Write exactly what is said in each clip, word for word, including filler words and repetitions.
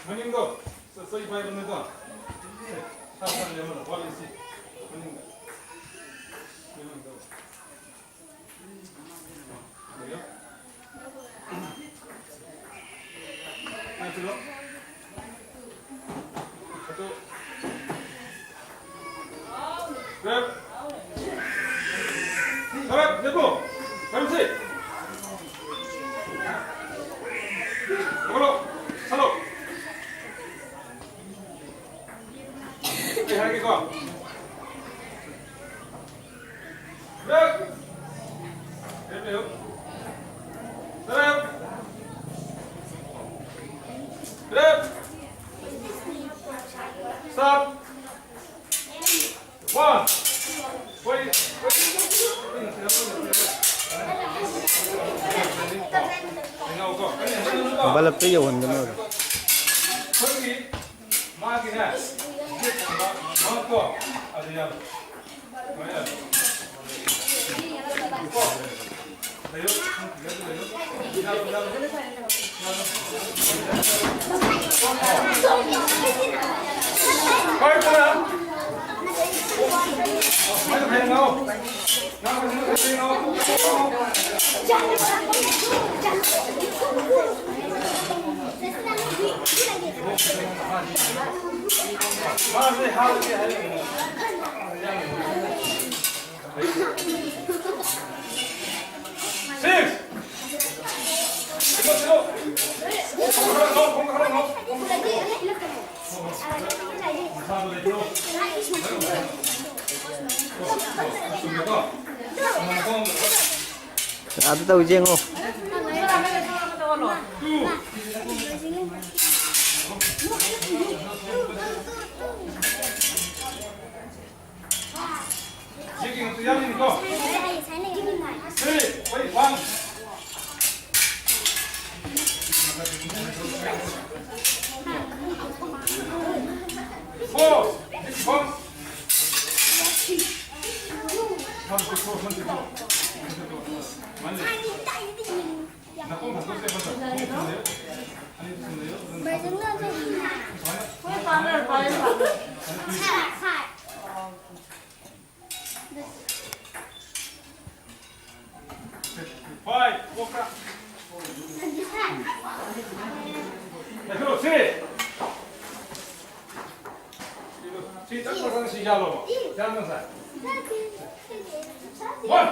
ꯃꯅꯤꯡꯗꯣ, ꯆ-, ꯆꯩ ꯄꯥꯏꯕ ꯅꯣꯏꯗꯣ꯫ ꯁꯥ ꯁꯥ ꯂꯦꯝꯍꯜꯂꯣ, ꯋꯥꯠꯂꯤ ꯁꯤ꯫ ꯃꯅꯤꯡꯗ꯫ ꯂꯦꯝꯍꯜꯂꯣ꯫ ꯂꯩꯌꯣ꯫ ꯄꯥꯏꯁꯤꯜꯂꯣ꯫ ꯐꯣꯇꯣ꯫ ꯔꯦꯞ꯫ ꯔꯦꯞ, ꯂꯦꯞꯄꯣ꯫ ꯔꯦꯞꯁꯤ꯫ ꯍꯧꯒꯠꯂꯣ꯫ ꯆꯠꯂꯣ꯫ ꯑꯩ ꯍꯥꯏꯒꯦꯀꯣ꯫ ꯔꯦꯞ꯫ ꯔꯦꯞ ꯂꯩꯌꯨ꯫ ꯔꯦꯞ꯫ ꯔꯦꯞ꯫ ꯁ꯭ꯇꯥꯔꯠ꯫ ꯋꯥꯟ꯫ ꯍꯣꯏ꯫ ꯕꯂꯞꯇ ꯌꯧꯍꯟꯒꯅꯨ ꯑꯗꯣ꯫ ꯑꯩꯈꯣꯏꯒꯤ ꯃꯥꯒꯤꯅꯦ, ꯃꯉꯛꯇꯣ ꯑꯗꯨ ꯌꯥꯝ ꯑꯗꯨ ꯇꯧꯁꯦ ꯌꯦꯡꯉꯣ꯫ Five, walk up. Let's go, sit. Sit, tak pasang si Jalo. Jangan pasang. One.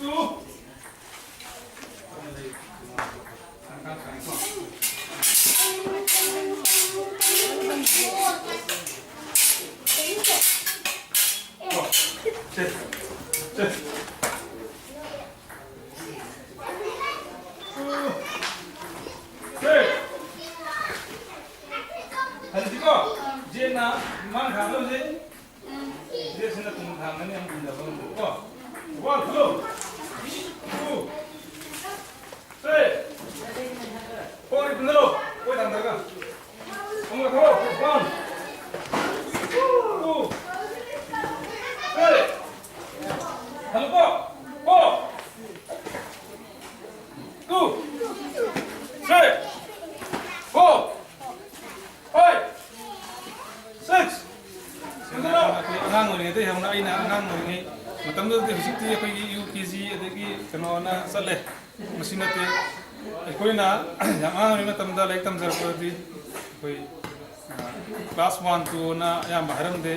Two. Hadi ko, Jena, man kham lo je. Jena tum kham ni am inda bang ko. One, hello. Two. Three. Four, hello. Four, tang, tang. One, two, three. Hello, four. Four. Two, three, four, five, six. ꯑꯩꯈꯣꯏ ꯑꯉꯥꯡ ꯑꯣꯏꯔꯤꯉꯩꯗꯒꯤ ꯍꯧꯅ, ꯑꯩꯅ ꯑꯉꯥꯡ ꯑꯣꯏꯔꯤꯉꯩ ꯃꯇꯝꯗꯨꯗꯗꯤ, ꯍꯧꯖꯤꯛꯇꯤ ꯑꯩꯈꯣꯏꯒꯤ ꯌꯨ ꯀꯦ ꯖꯤ ꯑꯗꯒꯤ ꯀꯩꯅꯣꯅ ꯆꯠꯂꯦ, ꯃꯁꯤ ꯅꯠꯇꯦ꯫ ꯑꯩꯈꯣꯏꯅ ꯌꯥꯝ ꯑꯉꯥꯡ ꯑꯣꯏꯔꯤꯉꯩ ꯃꯇꯝꯗ ꯂꯥꯏꯔꯤꯛ ꯇꯝꯖꯔꯛꯄꯗꯗꯤ ꯑꯩꯈꯣꯏ ꯀ꯭ꯂꯥꯁ ꯋꯥꯟ ꯇꯨꯅ ꯑꯌꯥꯝꯕ ꯍꯥꯏꯔꯝꯗꯦ꯫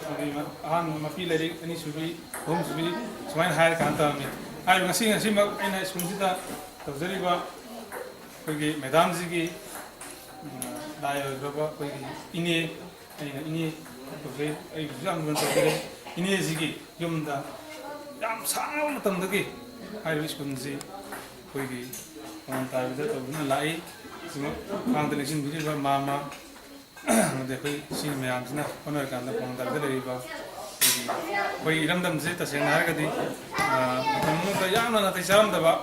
ꯑꯗꯨꯒꯤ ꯑꯍꯥꯟꯕ ꯃꯄꯤ ꯂꯥꯏꯔꯤꯛ, ꯑꯅꯤꯁꯨꯕꯤ, ꯑꯍꯨꯝꯁꯨꯕꯤ ꯁꯨꯃꯥꯏꯅ ꯍꯥꯏꯔ ꯀꯥꯟꯗ ꯇꯝꯃꯤ꯫ ꯍꯥꯏꯔꯤꯕ ꯉꯁꯤ, ꯉꯁꯤꯃꯛ ꯑꯩꯅ ꯁ꯭ꯀꯨꯜꯁꯤꯗ ꯇꯧꯖꯔꯤꯕ ꯑꯩꯈꯣꯏꯒꯤ ꯃꯦꯗꯥꯝꯁꯤꯒꯤ, ꯎꯝ, ꯂꯥꯏ ꯑꯣꯏꯈ꯭ꯔꯕ ꯑꯩꯈꯣꯏꯒꯤ ꯏꯅꯦ, ꯑꯩꯅ ꯏꯅꯦ ꯀꯧꯖꯩ, ꯑꯩꯕꯨꯁꯨ ꯌꯥꯝ ꯂꯨꯅ ꯇꯧꯕꯤꯔꯦ꯫ ꯏꯅꯦꯁꯤꯒꯤ ꯌꯨꯝꯗ ꯌꯥꯝ ꯁꯥꯡꯉꯕ ꯃꯇꯝꯗꯒꯤ ꯍꯥꯏꯔꯤꯕ ꯁ꯭ꯀꯨꯜꯁꯤ ꯑꯩꯈꯣꯏꯒꯤ ꯃꯃꯜ ꯇꯥꯕꯤꯗ ꯇꯧꯗꯨꯅ ꯂꯥꯛꯏ꯫ ꯁꯤꯃꯛ ꯃꯥꯡꯗ ꯂꯦꯡꯁꯤꯟꯕꯤꯔꯤꯕ ꯃꯥꯃ, ꯑꯃꯗꯤ ꯑꯩꯈꯣꯏ ꯁꯤ ꯃꯌꯥꯝꯁꯤꯅ ꯍꯣꯠꯅꯔꯀꯥꯟꯗ ꯄꯥꯎꯗꯝꯗ ꯂꯩꯔꯤꯕ ꯑꯩꯈꯣꯏꯒꯤ, ꯑꯩꯈꯣꯏ ꯏꯔꯝꯗꯝꯁꯦ ꯇꯁꯦꯡꯅ ꯍꯥꯏꯔꯒꯗꯤ, ꯑ, ꯃꯇꯝ ꯑꯃꯗ ꯌꯥꯝꯅ ꯅꯥꯇꯩ ꯆꯥꯔꯝꯗꯕ,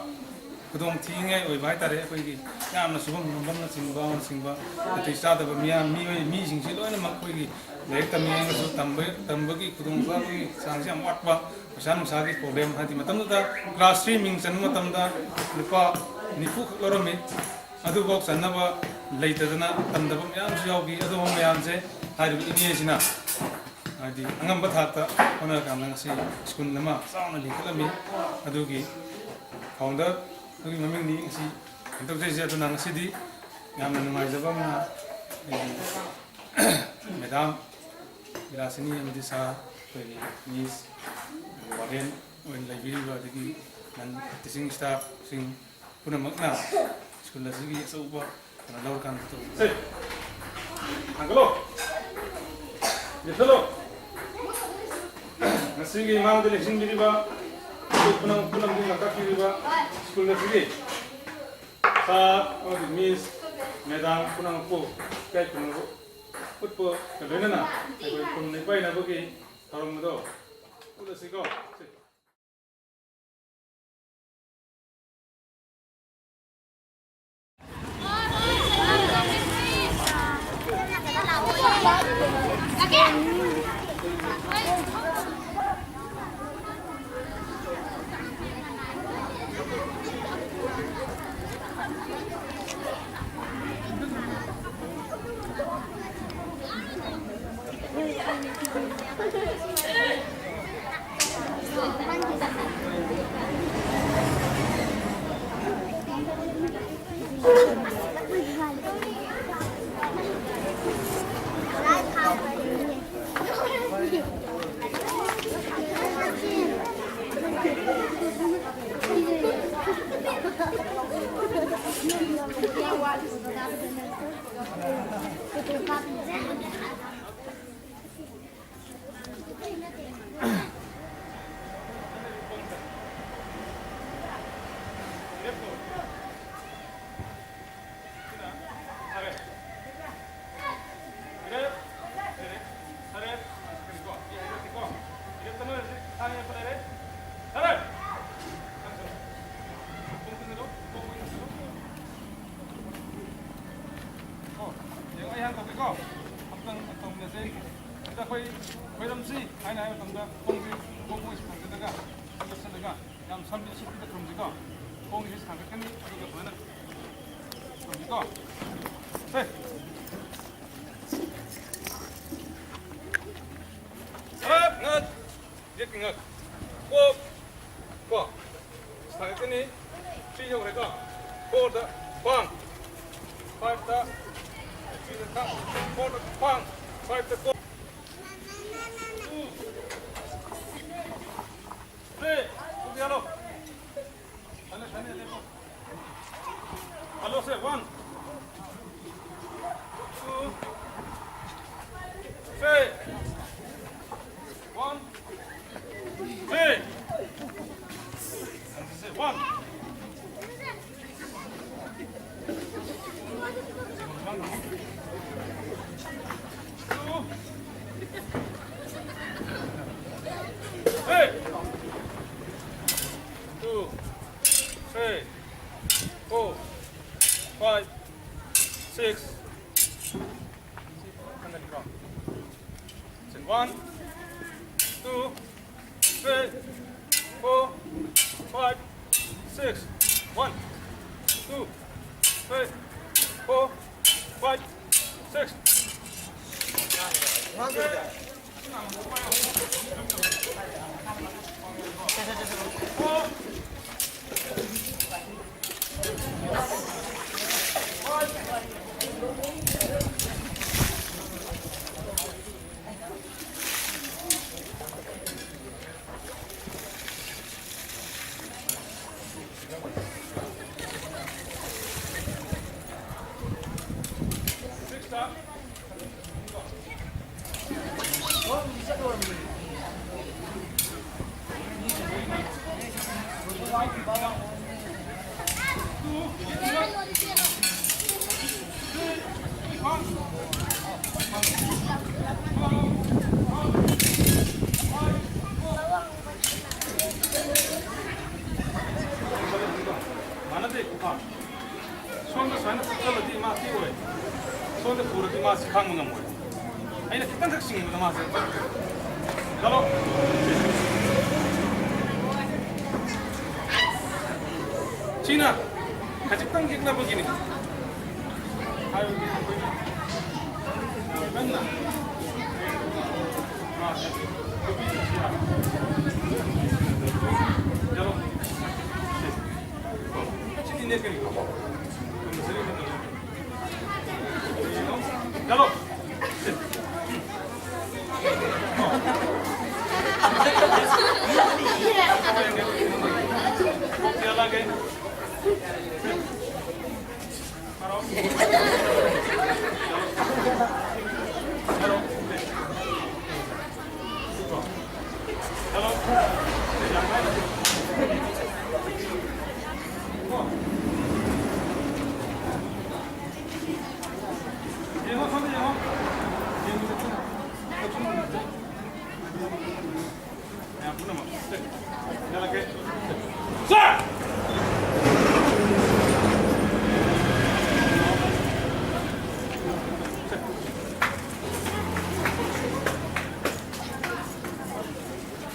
ꯈꯨꯗꯣꯡ ꯊꯤꯅꯤꯡꯉꯥꯏ ꯑꯣꯏꯕ ꯍꯥꯏꯇꯥꯔꯦ꯫ ꯑꯩꯈꯣꯏꯒꯤ ꯌꯥꯝꯅ ꯁꯨꯐꯝ ꯅꯣꯝꯐꯝꯅꯆꯤꯡꯕ, ꯅꯆꯤꯡꯕ ꯅꯥꯇꯩ ꯆꯥꯗꯕ ꯃꯤꯌꯥꯝ, ꯃꯤꯑꯣꯏ, ꯃꯤꯁꯤꯡꯁꯤ ꯂꯣꯏꯅꯃꯛ ꯑꯩꯈꯣꯏꯒꯤ ꯂꯥꯏꯔꯤꯛ ꯇꯝꯃꯤꯉꯩꯗꯁꯨ ꯇꯝꯕ-, ꯇꯝꯕꯒꯤ ꯈꯨꯗꯣꯡꯆꯥꯕꯒꯤ ꯆꯥꯡꯁꯤ ꯌꯥꯝ ꯋꯥꯠꯄ, ꯄꯩꯁꯥ ꯅꯨꯡꯁꯥꯒꯤ ꯄ꯭ꯔꯣꯕ꯭ꯂꯦꯝ, ꯍꯥꯏꯗꯤ ꯃꯇꯝꯗꯨꯗ ꯀ꯭ꯂꯥꯁ ꯊ꯭ꯔꯤ ꯃꯤꯡ ꯆꯟꯕ ꯃꯇꯝꯗ ꯂꯨꯄꯥ ꯅꯤꯐꯨ ꯈꯛ ꯂꯧꯔꯝꯃꯤ꯫ ꯑꯗꯨꯐꯥꯎ ꯆꯟꯅꯕ ꯂꯩꯇꯗꯅ ꯇꯝꯗꯕ ꯃꯌꯥꯝꯁꯨ ꯌꯥꯎꯈꯤ꯫ ꯑꯗꯨꯒꯨꯝꯕ ꯃꯌꯥꯝꯁꯦ ꯍꯥꯏꯔꯤꯕ ꯏꯅꯦꯁꯤꯅ ꯍꯥꯏꯗꯤ ꯑꯉꯝꯕ ꯊꯥꯛꯇ ꯍꯣꯠꯅꯔꯀꯥꯟꯗ ꯉꯁꯤ ꯁ꯭ꯀꯨꯜ ꯑꯃ ꯆꯥꯎꯅ ꯂꯤꯡꯈꯠꯂꯝꯃꯤ꯫ ꯑꯗꯨꯒꯤ founder ꯑꯗꯨꯒꯤ ꯃꯃꯤꯡꯅꯤ ꯉꯁꯤ ꯀꯩꯅꯣ ꯇꯧꯖꯔꯤꯁꯦ꯫ ꯑꯗꯨꯅ ꯉꯁꯤꯗꯤ ꯌꯥꯝꯅ ꯅꯨꯡꯉꯥꯏꯖꯕ ꯑꯃꯅ ꯑꯩꯒꯤ ꯃꯦꯗꯥꯝ ꯕꯤꯂꯥꯁꯤꯅꯤ ꯑꯃꯗꯤ ꯁꯥꯔ, ꯑꯩꯈꯣꯏꯒꯤ ꯃꯤꯁ, ꯋꯥꯔꯗꯦꯟ ꯑꯣꯏꯅ ꯂꯩꯕꯤꯔꯤꯕ, ꯑꯗꯒꯤ ꯅꯟ ꯇꯤꯆꯤꯡ ꯁ꯭ꯇꯥꯐꯁꯤꯡ ꯄꯨꯝꯅꯃꯛꯅ ꯁ꯭ꯀꯨꯜ ꯑꯁꯤꯒꯤ ꯑꯆꯧꯕ ꯀꯩꯅꯣ ꯂꯧꯔꯀꯥꯟꯗ ꯇꯧꯕ꯫ ꯁꯦ, ꯊꯥꯡꯒꯠꯂꯣ꯫ ꯂꯦꯞꯊꯠꯂꯣ꯫ ꯉꯁꯤꯒꯤ ꯃꯥꯡꯗ ꯂꯦꯡꯁꯤꯟꯕꯤꯔꯤꯕ ꯑꯩꯈꯣꯏ ꯄꯨꯝꯅꯃꯛ, ꯄꯨꯝꯅꯃꯛꯀꯤ ꯃꯈꯥ ꯄꯤꯔꯤꯕ ꯁ꯭ꯀꯨꯜ ꯑꯁꯤꯒꯤ ꯁꯥꯔ ꯑꯃꯗꯤ ꯃꯤꯁ, ꯃꯦꯗꯥꯝ ꯄꯨꯝꯅꯃꯛꯄꯨ ꯏꯀꯥꯏ ꯈꯨꯝꯅꯕ ꯎꯠꯄꯒ ꯂꯣꯏꯅꯅ ꯑꯩꯈꯣꯏ ꯈꯨꯟ ꯏꯀꯥꯏꯅꯕꯒꯤ ꯊꯧꯔꯝ ꯑꯗꯣ ꯎꯠꯂꯁꯤꯀꯣ꯫ ꯌꯦꯡꯉꯣ, ꯑꯩ ꯍꯥꯟꯅ ꯇꯧꯒꯦꯀꯣ꯫ ꯑꯝꯇꯪ ꯇꯧꯃꯤꯟꯅꯁꯦ꯫ ꯁꯤꯗ ꯑꯩꯈꯣꯏ ꯈꯣꯏꯔꯝꯁꯤ ꯍꯥꯏꯅ ꯍꯥꯏꯕ ꯃꯇꯝꯗ ꯈꯣꯡꯁꯤ ꯈꯣꯡ ꯃꯣꯏꯁꯤ ꯊꯥꯡꯒꯠꯂꯒ, ꯂꯦꯞꯁꯤꯜꯂꯒ, ꯌꯥꯝ ꯁꯝꯕꯤ ꯁꯤꯠꯄꯤꯗ ꯈꯨꯔꯨꯝꯁꯤꯀꯣ꯫ ꯈꯣꯡꯁꯤ ꯊꯥꯡꯒꯠꯀꯅꯤ, ꯑꯗꯨꯒ ꯁꯨꯃꯥꯏꯅ ꯈꯨꯔꯨꯝꯁꯤꯀꯣ꯫ Fourꯗ ꯄꯥꯡ, fiveꯇ ꯀꯣ, fourꯗ ꯄꯥꯡ, fiveꯇ ꯀꯣ꯫ Three, ꯇꯨꯗꯤ hello. Hello, say, one, two, three, one, three, one, two, three, two, three, four, five, six, and then drop. One, two, three, four, five, six. One, two, three, four, five, six. ꯃꯥꯟꯅꯗꯦ, ꯈꯨꯐꯥ꯫ ꯁꯣꯝꯗ ꯁꯨꯃꯥꯏꯅ ꯆꯠꯂꯗꯤ ꯃꯥ ꯇꯦꯛꯑꯣꯏ꯫ ꯁꯣꯝꯗ ꯄꯨꯔꯗꯤ ꯃꯥ ꯁꯤ ꯈꯥꯡꯕ ꯉꯝꯃꯣꯏ꯫ ꯑꯩꯅ ꯈꯤꯇꯪꯈꯛ ꯆꯤꯡꯕꯗ ꯃꯥꯁꯦ ꯆꯠꯈ꯭ꯔꯦ꯫ ꯆꯠꯂꯣ꯫ ꯁꯤꯅ ꯈꯖꯤꯛꯇꯪ ꯌꯦꯛꯅꯕꯒꯤꯅꯤ꯫ ꯍꯥꯏꯕꯗꯤ ꯑꯩꯈꯣꯏꯅ ꯀꯟꯅ ꯃꯥꯁꯦ ꯆꯠꯂꯣ꯫ ꯁꯤ꯫ ꯁꯤꯗꯤ चलो। चला गए।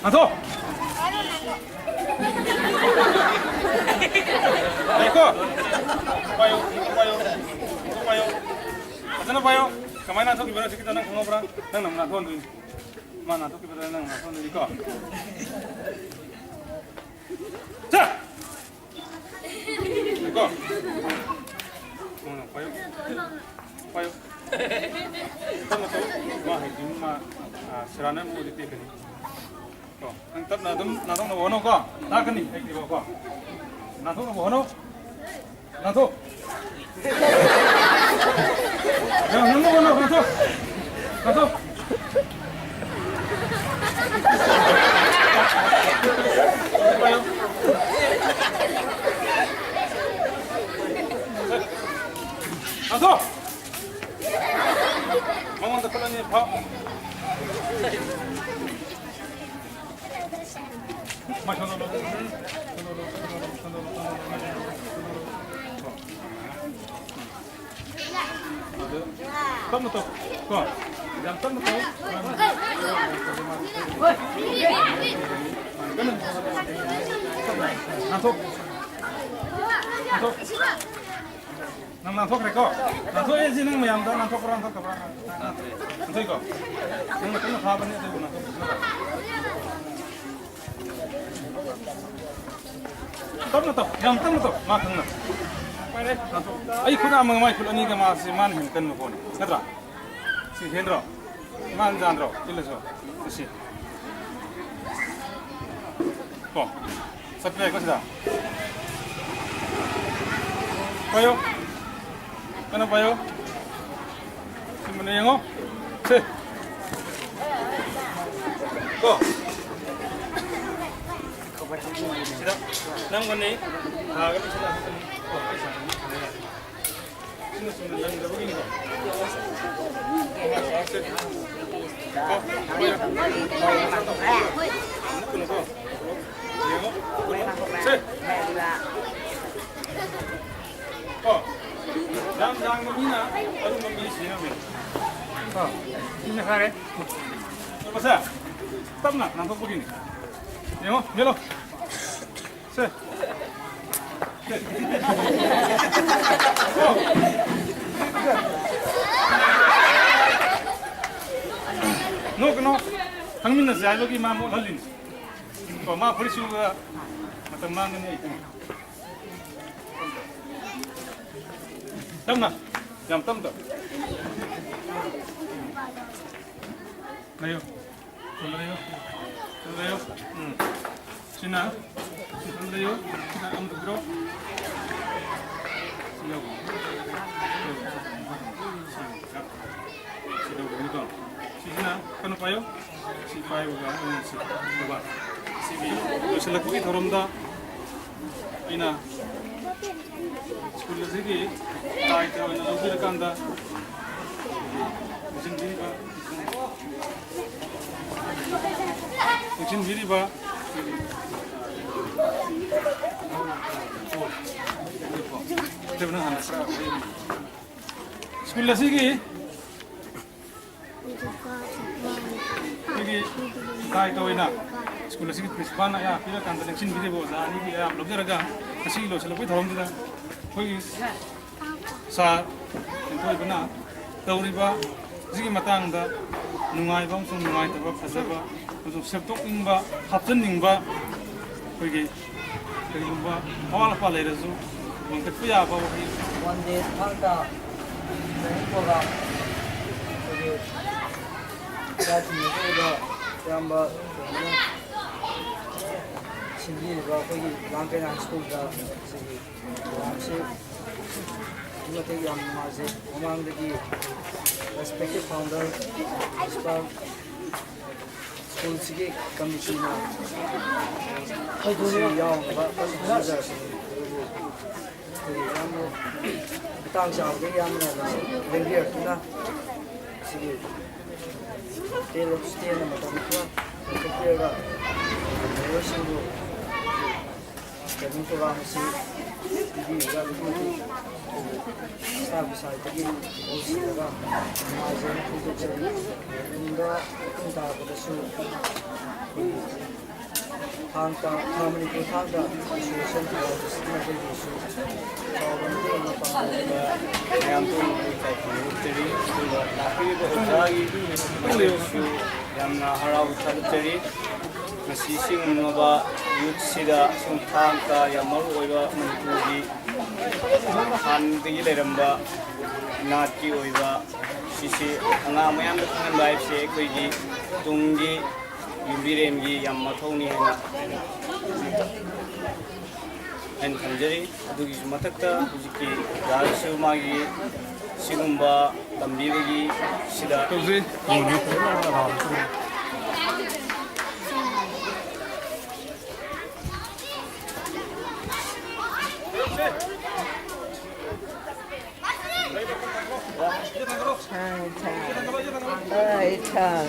ꯉꯥꯡꯊꯣꯛ! ꯉꯥꯏꯈꯣ! ꯄꯥꯏꯌꯣ, ꯄꯥꯏꯌꯣ, ꯄꯥꯏꯌꯣ꯫ ꯐꯖꯅ ꯄꯥꯏꯌꯣ꯫ ꯀꯃꯥꯏꯅ ꯅꯥꯟꯊꯣꯛꯈꯤꯕꯅꯣ ꯍꯧꯖꯤꯛꯀꯤꯗꯣ ꯅꯪ ꯈꯪꯍꯧꯕ꯭ꯔꯥ? ꯅꯪꯅ ꯑꯃꯨꯛ ꯅꯥꯟꯊꯣꯛꯍꯟꯗꯣꯏꯅꯤ꯫ ꯃꯥ ꯅꯥꯟꯊꯣꯛꯈꯤꯕꯗ ꯅꯪ ꯅꯥꯟꯊꯣꯛꯍꯟꯗꯣꯏꯅꯤꯀꯣ꯫ ꯆꯠ! ꯀꯣ? ꯎꯝ, ꯄꯥꯏꯌꯨ꯫ ꯄꯥꯏꯌꯨ꯫ ꯇꯞꯅ ꯇꯧ꯫ ꯃꯥ ꯍꯩꯇ꯭ꯔꯤꯕꯅꯤꯅ ꯃꯥ, ꯑ, ꯁꯦꯔꯥꯟꯅ ꯑꯃꯨꯛ ꯑꯣꯏꯗꯤ ꯇꯦꯛꯀꯅꯤ꯫ ꯀꯣ? ꯅꯪ ꯇꯞꯅ ꯑꯗꯨꯝ ꯅꯥꯟꯊꯣꯛꯅꯕ ꯍꯣꯠꯅꯧꯀꯣ꯫ ꯇꯥꯛꯀꯅꯤ ꯑꯩ ꯄꯤꯔꯛꯑꯣꯀꯣ꯫ ꯅꯥꯟꯊꯣꯛꯅꯕ ꯍꯣꯠꯅꯧ꯫ ꯅꯥꯟꯊꯣꯛ꯫ ꯌꯥꯝ ꯅꯪꯅ ꯍꯣꯠꯅꯧ, ꯅꯥꯟꯊꯣꯛ꯫ ꯅꯥꯟꯊꯣꯛ꯫ ꯄꯥꯏꯌꯣ꯫ ꯅꯥꯟꯊꯣꯛ꯫ ꯃꯉꯣꯟꯗ ꯈꯨꯠ ꯑꯅꯤ ꯐꯥꯎ꯫ ꯃꯥꯏ ꯁꯣꯝꯗ ꯂꯧ꯫ ꯑꯗꯨ ꯇꯞꯅ ꯇꯧ꯫ ꯀꯣ? ꯌꯥꯝ ꯇꯞꯅ ꯇꯧ꯫ ꯀꯟꯅ ꯅꯥꯟꯊꯣꯛ꯫ ꯅꯥꯟꯊꯣꯛ꯫ ꯅꯪ ꯅꯥꯟꯊꯣꯛꯈ꯭ꯔꯦꯀꯣ? ꯅꯥꯟꯊꯣꯛꯑꯦ ꯁꯤ ꯅꯪ ꯃꯌꯥꯝꯗ ꯅꯥꯟꯊꯣꯛꯄ꯭ꯔꯥ ꯅꯥꯟꯊꯣꯛꯇꯕ꯭ꯔꯥ? ꯅꯥꯟꯊꯣꯛꯏꯀꯣ? ꯅꯪꯅ ꯀꯟꯅ ꯐꯥꯕꯅꯦ ꯑꯗꯨꯕꯨ ꯅꯥꯟꯊꯣꯛꯄꯁꯨ ꯅꯠꯇꯕ꯫ ꯇꯞꯅ ꯇꯧ, ꯌꯥꯝ ꯇꯞꯅ ꯇꯧ, ꯃꯥ ꯈꯪꯅ꯫ ꯄꯥꯏꯔꯦ, ꯅꯥꯟꯊꯣꯛ꯫ ꯑꯩ ꯈꯨꯠ ꯑꯃꯒ ꯃꯥꯏ ꯈꯨꯠ ꯑꯅꯤꯒ ꯃꯥꯁꯦ ꯃꯥꯅ ꯍꯦꯟꯅ ꯀꯟꯕ ꯄꯣꯠꯅꯤ, ꯅꯠꯇ꯭ꯔꯥ? ꯁꯤ ꯍꯦꯟꯗ꯭ꯔꯣ? ꯃꯥꯅ ꯌꯥꯗ꯭ꯔꯣ? ꯏꯜꯂꯁꯨ꯫ ꯁꯤ꯫ ꯀꯣ꯫ ꯆꯠꯄ ꯌꯥꯏꯀꯣ ꯁꯤꯗ? ꯄꯥꯏꯌꯣ꯫ ꯀꯟꯅ ꯄꯥꯏꯌꯣ꯫ ꯁꯤ ꯃꯨꯟꯅ ꯌꯦꯡꯉꯣ꯫ ꯁꯦ꯫ ꯀꯣ꯫ ꯁꯤꯗ ꯅꯝꯒꯅꯤ꯫ ꯊꯥꯒꯅꯤ ꯁꯤꯗ꯫ ꯀꯣ꯫ ꯁꯤꯅ ꯆꯨꯝꯅ ꯂꯪꯗꯕꯒꯤꯅꯤꯀꯣ꯫ ꯀꯣ꯫ ꯌꯦꯡꯉꯣ꯫ ꯁꯦ꯫ ꯀꯣ꯫ ꯌꯥꯝ ꯌꯥꯡꯕ ꯃꯤꯅ ꯑꯔꯨꯝꯕ ꯃꯤ ꯁꯤꯔꯝꯃꯦ꯫ ꯀꯣ꯫ ꯁꯤꯅ ꯐꯔꯦ꯫ ꯇꯞꯅ ꯅꯥꯟꯊꯣꯛꯄꯒꯤꯅꯤ꯫ ꯌꯦꯡꯉꯣ, ꯃꯦꯠꯂꯣ꯫ ꯁꯦ꯫ ꯅꯣꯛꯀꯅꯣ꯫ ꯈꯪꯃꯤꯟꯅꯁꯦ ꯍꯥꯏꯕꯒꯤ ꯃꯥ ꯃꯣꯠꯍꯜꯂꯤꯅꯤ꯫ ꯀꯣ, ꯃꯥ ꯐꯨꯔꯤꯠ ꯁꯨꯕꯗ ꯃꯇꯝ ꯃꯥꯡꯒꯅꯤ ꯑꯩ꯫ ꯇꯞꯅ꯫ ꯌꯥꯝ ꯇꯞꯅ ꯇꯧ꯫ ꯂꯩꯌꯨ꯫ ꯂꯩꯌꯨ꯫ ꯂꯩꯌꯨ꯫ ꯎꯝ꯫ ꯁꯤꯅ꯫ ꯂꯩꯌꯨ꯫ ꯁꯤꯅ ꯑꯃꯗ ꯄꯤꯔꯣ꯫ ꯁꯤ ꯌꯥꯎꯕ꯫ ꯁꯤ ꯌꯥꯎꯕꯅꯤꯀꯣ꯫ ꯁꯤꯁꯤꯅ ꯀꯩꯅꯣ ꯄꯥꯏꯌꯨ꯫ ꯁꯤ ꯄꯥꯏꯕꯒ ꯑꯩꯅ ꯁꯤ ꯇꯧꯕ꯫ ꯁꯤꯒꯤ ꯂꯣꯏꯁꯤꯜꯂꯛꯄꯒꯤ ꯊꯧꯔꯝꯗ ꯑꯩꯅ ꯁ꯭ꯀꯨꯜ ꯑꯁꯤꯒꯤ ꯗꯥꯏꯇ ꯑꯣꯏꯅ ꯂꯧꯕꯤꯔꯀꯥꯟꯗ ꯂꯨꯆꯤꯡꯕꯤꯔꯤꯕ, ꯂꯨꯆꯤꯡꯕꯤꯔꯤꯕ ꯁ꯭ꯀꯨꯜ ꯑꯁꯤꯒꯤ ꯑꯩꯈꯣꯏꯒꯤ ꯗꯥꯏꯇ ꯑꯣꯏꯅ ꯁ꯭ꯀꯨꯜ ꯑꯁꯤꯒꯤ ꯄ꯭ꯔꯤꯟꯁꯤꯄꯥꯜꯅ ꯑꯌꯥ ꯄꯤꯔꯀꯥꯟꯗ ꯂꯦꯡꯁꯤꯟꯕꯤꯔꯤꯕ ꯑꯣꯖꯥ ꯑꯅꯤꯒꯤ ꯑꯌꯥꯕ ꯂꯧꯖꯔꯒ ꯉꯁꯤꯒꯤ ꯂꯣꯏꯁꯤꯜꯂꯛꯄꯒꯤ ꯊꯧꯔꯝꯁꯤꯗ ꯑꯩꯈꯣꯏꯒꯤ ꯁꯥꯔ ꯍꯦꯟꯊꯣꯏꯕꯅ ꯇꯧꯔꯤꯕ ꯑꯁꯤꯒꯤ ꯃꯇꯥꯡꯗ ꯅꯨꯡꯉꯥꯏꯕ ꯑꯃꯁꯨꯡ ꯅꯨꯡꯉꯥꯏꯇꯕ, ꯐꯖꯕ ꯑꯃꯁꯨꯡ ꯁꯦꯝꯗꯣꯛꯅꯤꯡꯕ, ꯍꯥꯞꯆꯤꯟꯅꯤꯡꯕ ꯑꯩꯈꯣꯏꯒꯤ ꯀꯔꯤꯒꯨꯝꯕ ꯑꯋꯥꯠ ꯑꯄꯥ ꯂꯩꯔꯁꯨ ꯃꯦꯟꯈꯠꯄ ꯌꯥꯕ ꯋꯥꯍꯩ꯫ One day ꯊꯥꯡ ꯇꯥ training program ꯑꯩꯈꯣꯏꯒꯤ ꯏꯆꯥꯁꯤꯡ ꯑꯁꯤꯗ ꯏꯌꯥꯝꯕ ꯀꯩꯅꯣꯅ ꯁꯤꯟꯕꯤꯔꯤꯕ ꯑꯩꯈꯣꯏꯒꯤ ꯂꯥꯡ ꯀꯩꯅꯥ ꯍꯥꯏ ꯁ꯭ꯀꯨꯜꯗ ꯁꯤꯒꯤ ꯄ꯭ꯔꯣꯒ꯭ꯔꯥꯝꯁꯤ ꯑꯗꯨꯛꯀꯤ ꯃꯇꯤꯛ ꯌꯥꯝ ꯅꯨꯡꯉꯥꯏꯖꯩ꯫ ꯃꯃꯥꯡꯗꯒꯤ respected founder, principal, ꯁ꯭ꯀꯨꯜꯁꯤꯒꯤ ꯀꯃꯤꯇꯤꯅ ꯃꯁꯤ ꯌꯥꯎꯅꯕ ꯀꯟꯅ ꯍꯣꯠꯅꯖꯔꯛꯄꯅꯤ꯫ ꯑꯗꯨꯕꯨ ꯑꯩꯈꯣꯏꯒꯤ ꯌꯥꯝꯅ ꯃꯇꯥꯡ ꯆꯥꯕꯗꯒꯤ ꯌꯥꯝꯅ ꯂꯦꯡꯕꯤꯔꯛꯇꯨꯅ ꯁꯤꯒꯤ ꯇꯦꯟ ꯇꯦꯟꯅ ꯃꯇꯝ ꯈꯔ ꯀꯥꯏꯊꯣꯛꯄꯤꯔꯒ ꯃꯍꯩꯔꯣꯏꯁꯤꯡꯕꯨ training program ꯑꯁꯤ ꯄꯤꯕꯤꯔꯤꯕ ꯑꯗꯨꯛꯀꯤ ꯃꯇꯤꯛ staff ꯀꯤ side ꯇꯒꯤ ꯍꯧꯁꯤꯜꯂꯒ ꯅꯨꯡꯉꯥꯏꯖꯩ ꯐꯣꯡꯗꯣꯛꯆꯔꯤ꯫ ꯇꯨꯡꯗ ꯃꯇꯨꯡ ꯇꯥꯔꯛꯄꯗꯁꯨ ꯑꯩꯈꯣꯏꯒꯤ ꯊꯥꯡ ꯇꯥ, ꯈꯥ ꯃꯅꯤꯄꯨꯔ ꯊꯥꯡ ꯇꯥ association ꯀꯤ ꯃꯥꯏꯀꯩꯗꯒꯤꯁꯨ ꯆꯥꯎꯕ ꯃꯇꯦꯡ ꯑꯃ ꯄꯥꯡꯕꯤꯕ ꯃꯌꯥꯝ ꯄꯨꯝꯅꯃꯛꯄꯨ ꯏꯀꯥꯏ ꯈꯨꯝꯅꯩ ꯎꯠꯆꯔꯤ꯫ ꯑꯗꯨꯒ ꯂꯥꯛꯄꯤꯔꯤꯕ ꯑꯣꯖꯥꯒꯤ ꯃꯥꯏꯀꯩꯗꯁꯨ ꯌꯥꯝꯅ ꯍꯔꯥꯎꯕ ꯊꯥꯒꯠꯆꯔꯤ꯫ ꯉꯁꯤ ꯁꯤꯒꯨꯝꯂꯕ youth ꯁꯤꯗ ꯁꯨꯝ ꯊꯥꯡ ꯇꯥ ꯌꯥꯝ ꯃꯔꯨ ꯑꯣꯏꯕ ꯃꯅꯤꯄꯨꯔꯒꯤ ꯍꯥꯟꯅꯗꯒꯤ ꯂꯩꯔꯝꯕ ꯅꯥꯠꯀꯤ ꯑꯣꯏꯕ ꯁꯤꯁꯤ ꯑꯉꯥꯡ ꯃꯌꯥꯝꯗ ꯈꯪꯍꯟꯕ ꯍꯥꯏꯕꯁꯦ ꯑꯩꯈꯣꯏꯒꯤ ꯇꯨꯡꯒꯤ ꯌꯨꯝꯕꯤꯔꯦꯟꯒꯤ ꯌꯥꯝ ꯃꯊꯧꯅꯤ ꯍꯥꯏꯅ ꯑꯩꯅ ꯊꯝꯖꯔꯤ꯫ ꯑꯗꯨꯒꯤꯁꯨ ꯃꯊꯛꯇ ꯍꯧꯖꯤꯛꯀꯤ ꯑꯣꯖꯥꯗꯁꯨ ꯃꯥꯒꯤ ꯁꯤꯒꯨꯝꯕ ꯇꯝꯕꯤꯕꯒꯤ ꯁꯤꯗ ꯇꯧꯖꯩ꯫ ꯊꯥꯡ, ꯊꯥꯡ꯫ ꯂꯩ, ꯊꯥꯡ꯫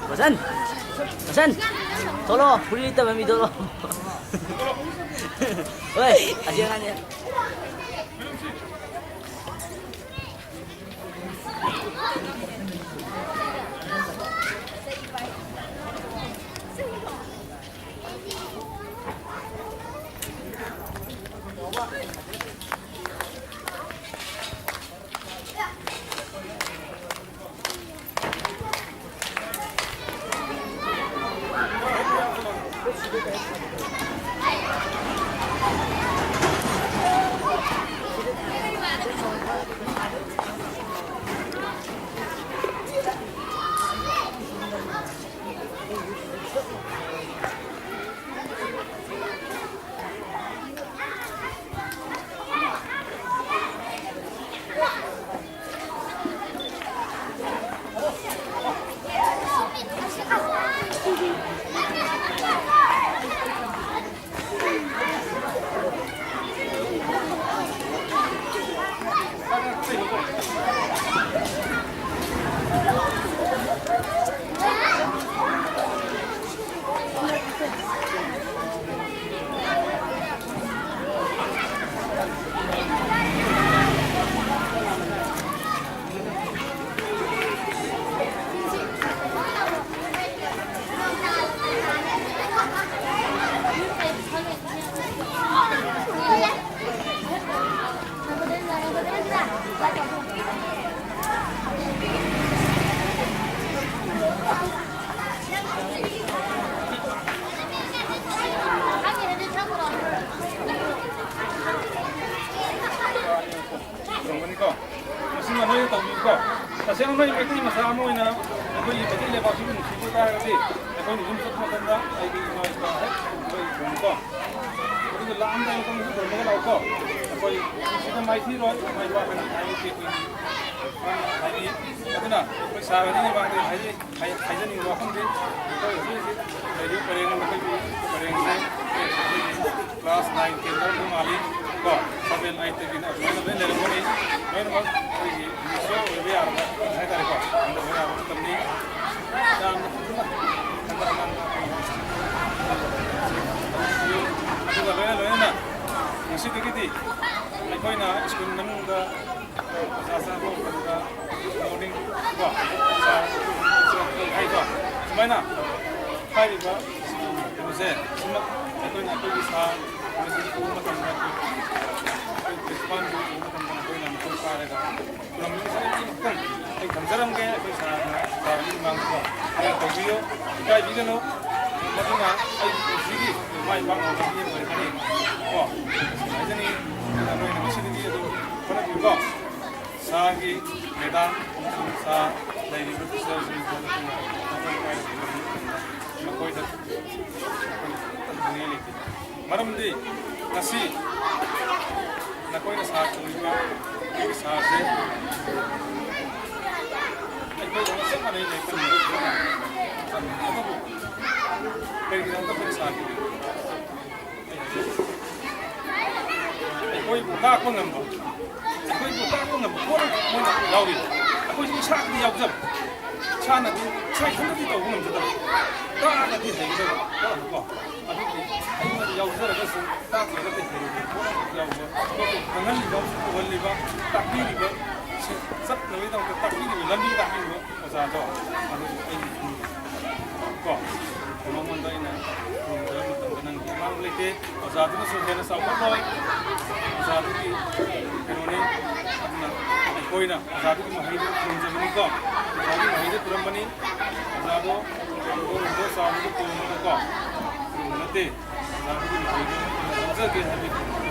ꯕꯁꯟ! ꯕꯁꯟ! ꯊꯣꯛꯂꯛꯑꯣ, ꯐꯨꯔꯤꯠ ꯂꯤꯠꯇꯕ ꯃꯤ ꯊꯣꯛꯂꯛꯑꯣ꯫ ꯍꯣꯏ, ꯑꯁꯤ ꯑꯉꯥꯡꯅꯦ꯫ ꯅꯣꯏ ꯃꯩꯇꯩ ꯃꯆꯥ ꯑꯃ ꯑꯣꯏꯅ ꯑꯩꯈꯣꯏꯒꯤ ꯃꯩꯇꯩ ꯂꯩꯕꯥꯛꯁꯤꯕꯨ ꯅꯨꯡꯁꯤꯕ ꯇꯥꯔꯒꯗꯤ ꯑꯩꯈꯣꯏꯅ ꯌꯨꯝ ꯆꯠꯄ ꯃꯇꯝꯗ ꯑꯩꯒꯤ ꯏꯃꯥ ꯏꯄꯥ ꯍꯦꯛ ꯈꯨꯔꯨꯝꯕ ꯌꯥꯏꯀꯣ꯫ ꯑꯗꯨꯒ ꯂꯥꯛꯑꯝꯗꯥꯏ ꯃꯇꯝꯗꯁꯨ ꯈꯨꯔꯨꯝꯃꯒ ꯂꯥꯛꯎꯀꯣ꯫ ꯑꯩꯈꯣꯏ ꯄꯨꯟꯁꯤꯗ ꯃꯥꯏꯊꯤꯔꯣꯏ, ꯃꯥꯏ ꯄꯥꯛꯀꯅꯤ ꯍꯥꯏꯕꯁꯤ ꯑꯩꯈꯣꯏ ꯍꯥꯏꯗꯤ, ꯑꯗꯨꯅ ꯑꯩꯈꯣꯏ ꯁꯥꯔ ꯑꯅꯤꯒꯤ ꯃꯃꯥꯡꯗ ꯍꯥꯏꯖꯩ꯫ ꯍꯥꯏ-, ꯍꯥꯏꯖꯅꯤꯡꯕ ꯋꯥꯐꯝꯗꯤ ꯑꯩꯈꯣꯏ ꯍꯧꯖꯤꯛ ꯍꯧꯖꯤꯛ ꯂꯩꯔꯤꯕ ꯄꯔꯦꯡ, ꯑꯩꯈꯣꯏꯒꯤ ꯄꯔꯦꯡꯁꯦ ꯑꯩꯈꯣꯏꯒꯤ class nine ten ꯂꯧꯔꯝꯗꯧ ꯃꯥꯜꯂꯤ ꯀꯣ, seven eight ꯇꯒꯤꯅ ꯑꯗꯨꯃꯥꯏꯅ ꯂꯣꯏ ꯂꯩꯔꯝꯒꯅꯤ꯫ ꯂꯣꯏꯅꯃꯛ ꯑꯩꯈꯣꯏꯒꯤ ꯃꯤꯁ ꯑꯣꯏꯕ ꯌꯥꯔꯕ ꯍꯥꯏꯇꯥꯔꯦꯀꯣ, ꯍꯟꯗꯛ ꯑꯣꯏꯕ ꯌꯥꯔꯕ ꯃꯇꯝꯅꯤ꯫ ꯌꯥꯝꯅ ꯐꯖꯅ ꯍꯟꯗꯛ ꯑꯉꯥꯡ ꯑꯗꯨꯒ ꯂꯣꯏꯅ ꯂꯣꯏꯅꯅ ꯉꯁꯤꯗꯒꯤꯗꯤ ꯑꯩꯈꯣꯏꯅ ꯁ꯭ꯀꯨꯜ ꯃꯅꯨꯡꯗ ꯑꯣꯖꯥ ꯆꯪꯉꯛꯄ ꯃꯇꯝꯗ good morning ꯀꯣ, ꯁꯥꯔ ꯍꯥꯏꯀꯣ, ꯁꯨꯃꯥꯏꯅ ꯍꯥꯏꯔꯤꯕ ꯀꯩꯅꯣꯁꯦ ꯁꯤꯃꯛ ꯑꯩꯈꯣꯏꯅ ꯑꯩꯈꯣꯏꯒꯤ ꯁꯥꯔ ꯑꯃꯗꯤ ꯎꯕ ꯃꯇꯝꯗ ꯑꯩꯈꯣꯏ principalꯕꯨ ꯎꯕ ꯃꯇꯝꯗ ꯑꯩꯈꯣꯏꯅ ꯃꯈꯣꯡ ꯄꯥꯏꯔꯒ ꯈꯨꯔꯨꯝꯃꯤꯕꯁꯤꯅ ꯑꯃꯨꯛꯇꯪ ꯑꯩ ꯊꯝꯖꯔꯝꯒꯦ꯫ ꯑꯩꯈꯣꯏ ꯁꯥꯔꯅ ꯁꯥꯔꯒꯤ ꯃꯃꯥꯡꯗꯀꯣ ꯈꯔ ꯇꯧꯕꯤꯌꯨ, ꯏꯀꯥꯏꯕꯤꯒꯅꯨ꯫ ꯃꯗꯨꯅ ꯑꯩꯒꯤ ꯄꯨꯟꯁꯤꯒꯤ ꯃꯥꯏ ꯄꯥꯛꯅꯕ ꯂꯝꯕꯤ ꯑꯃ ꯑꯣꯏꯔꯛꯀꯅꯤ ꯀꯣ꯫ ꯍꯥꯏꯖꯅꯤꯡꯉꯤ꯫ ꯑꯗꯨꯅ ꯅꯣꯏꯅ ꯉꯁꯤꯗꯒꯤ ꯑꯗꯨꯝ ꯍꯣꯠꯅꯕꯤꯌꯨꯀꯣ꯫ ꯁꯥꯔꯒꯤ madam ꯑꯃꯁꯨꯡ ꯁꯥꯔ ꯂꯩꯔꯤꯕ teacherꯁꯤꯡ ꯃꯈꯣꯏꯗ ꯃꯔꯝꯗꯤ ꯉꯁꯤ ꯅꯈꯣꯏꯅ ꯁꯥꯈꯤꯕ ꯑꯩꯒꯤ ꯁꯥꯔꯁꯦ ꯑꯩꯈꯣꯏꯒ ꯆꯞ ꯃꯥꯟꯅꯩ ꯂꯩ꯫ ꯑꯗꯨꯕꯨ ꯀꯔꯤꯒꯤꯗꯃꯛꯇ ꯑꯩꯈꯣꯏꯅ ꯁꯥꯈꯤꯕꯅꯣ? ꯑꯩꯈꯣꯏꯕꯨ ꯇꯥꯛꯄ ꯉꯝꯕ, ꯑꯩꯈꯣꯏꯕꯨ ꯇꯥꯛꯄ ꯉꯝꯕ ꯄꯣꯠ ꯑꯃꯈꯛ ꯃꯣꯏꯅ ꯌꯥꯎꯔꯤ꯫ ꯑꯩꯈꯣꯏꯁꯨ ꯏꯁꯥꯒꯤꯗꯤ ꯌꯥꯎꯖꯕ, ꯏꯁꯥꯅꯗꯤ, ꯏꯁꯥ ꯏꯊꯟꯗꯗꯤ ꯇꯧꯕ ꯉꯝꯖꯗꯕ, ꯇꯥꯛꯑꯒꯗꯤ ꯍꯩꯒꯗꯕ ꯄꯣꯠ ꯑꯃꯀꯣ꯫ ꯑꯗꯨꯒꯤ ꯑꯩꯉꯣꯟꯗ ꯌꯥꯎꯖꯔꯒꯁꯨ ꯇꯥꯛꯇ꯭ꯔꯒꯗꯤ ꯍꯩꯔꯣꯏꯗꯕ ꯄꯣꯠ ꯑꯃꯈꯛ ꯌꯥꯎꯕ, ꯄꯣꯠꯇꯨ ꯈꯪꯍꯜꯂꯤꯕ, ꯎꯍꯜꯂꯤꯕ, ꯇꯥꯛꯄꯤꯔꯤꯕ, ꯁꯤ ꯆꯠꯅꯕꯒꯤꯗꯃꯛꯇ ꯇꯥꯛꯄꯤꯔꯤꯕ, ꯂꯝꯕꯤ ꯇꯥꯛꯄꯤꯔꯤꯕ ꯑꯣꯖꯥꯗꯣ, ꯑꯗꯨ ꯑꯩ ꯀꯣ, ꯃꯉꯣꯟꯗ ꯑꯩꯅ ꯈꯨꯔꯨꯝꯖꯕ ꯃꯇꯝꯗ ꯅꯪꯒꯤ ꯑꯃꯥꯡꯕ ꯂꯩꯇꯦ꯫ ꯑꯣꯖꯥꯗꯨꯅꯁꯨ ꯍꯦꯟꯅ ꯆꯥꯎꯈꯠꯂꯣꯏ꯫ ꯑꯣꯖꯥꯗꯨꯒꯤ ꯀꯩꯅꯣꯅꯤ꯫ ꯑꯗꯨꯅ ꯑꯩꯈꯣꯏꯅ ꯑꯣꯖꯥꯗꯨꯒꯤ ꯃꯍꯩꯗꯨ ꯈꯨꯔꯨꯝꯖꯕꯅꯤꯀꯣ꯫ ꯑꯣꯖꯥꯒꯤ ꯃꯍꯩꯗꯨ ꯈꯨꯔꯨꯝꯕꯅꯤ꯫ ꯑꯣꯖꯥꯗꯣ ꯆꯥꯎꯕꯗꯨ ꯈꯨꯔꯨꯝꯕꯀꯣ꯫ ꯈꯨꯔꯨꯝꯕ ꯅꯠꯇꯦ꯫ ꯑꯣꯖꯥꯗꯨꯒꯤ ꯃꯍꯩꯗꯨ ꯂꯧꯖꯒꯦ ꯍꯥꯏꯕꯒꯤ